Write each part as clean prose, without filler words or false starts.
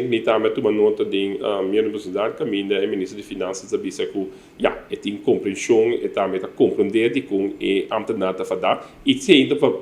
Mi tambe a tuma nota den meerderheidsbestuur kaminda e minister di Finansa a bisa ku ja, e tin komprenshon, e tambe ta komprondé di kon e ambtenaar ta fadá. I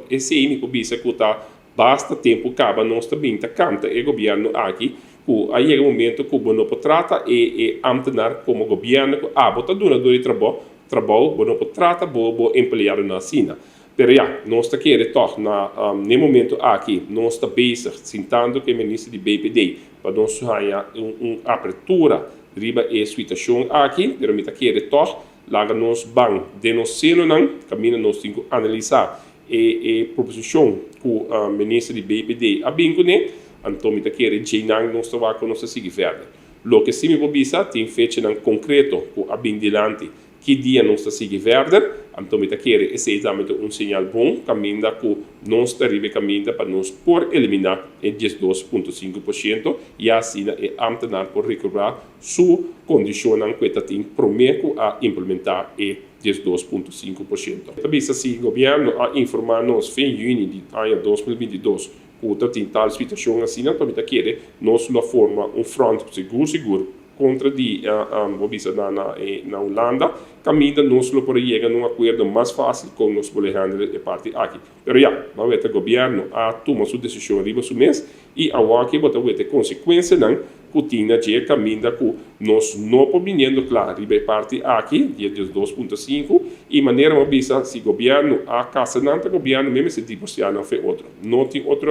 esei mi por bisa ku ta basta tempu kaba nos ta bin ta kanta e gobièrnu aki ku a yega momento ku bo no por trata e ambtenaar komo gobièrnu, ku abo ta dunadó di trabou, bo no por trata bo empleadonan asina. Pero ja, nos ta kere toch na e momento aki nos ta bezig sintando ku e minister di BPD pa nos haña un apertura riba e situashon aki, pero mi ta kere toch laga nos ban den nos senonan kaminda nos tin ku analisá e proposishon ku minister di BPD a bin kuné, anto mi ta kere djeinan nos ta wak nos ta sigui verder. Loke si mi por bisa, tin fechanan konkreto ku a bin dilanti ki dia nos ta sigui verder, anto mi ta kere esei tambe un señal bon kaminda ku nos ta riba kaminda pa nos por eliminá e 12,5% i asina e ambtenaar por rekuperá su kondishonnan ku e tabatin promé ku a implementá e 12,5%. Ta bisa si gobièrnu a informá nos fin yüni di aña 2022 ku tin tal situashon asina, anto mi ta kere nos lo forma un front sigur sigur kontra di bo bisa na Hulanda, kaminda nos lo por yega na un akuerdo mas fásil ku nos por handle e parti aki. Pero ja, ban weta, gobièrnu a tuma su desishon riba su mes i awor ku bo ta weta konsekuensianan ku tin na dje kaminda ku nos no por biniendo kla riba e parti aki di 2.5 i manera m'a bisa, si gobièrnu a kasa nan ta gobièrnu mes, se divorsiá nan fo'i otro. No tin otro.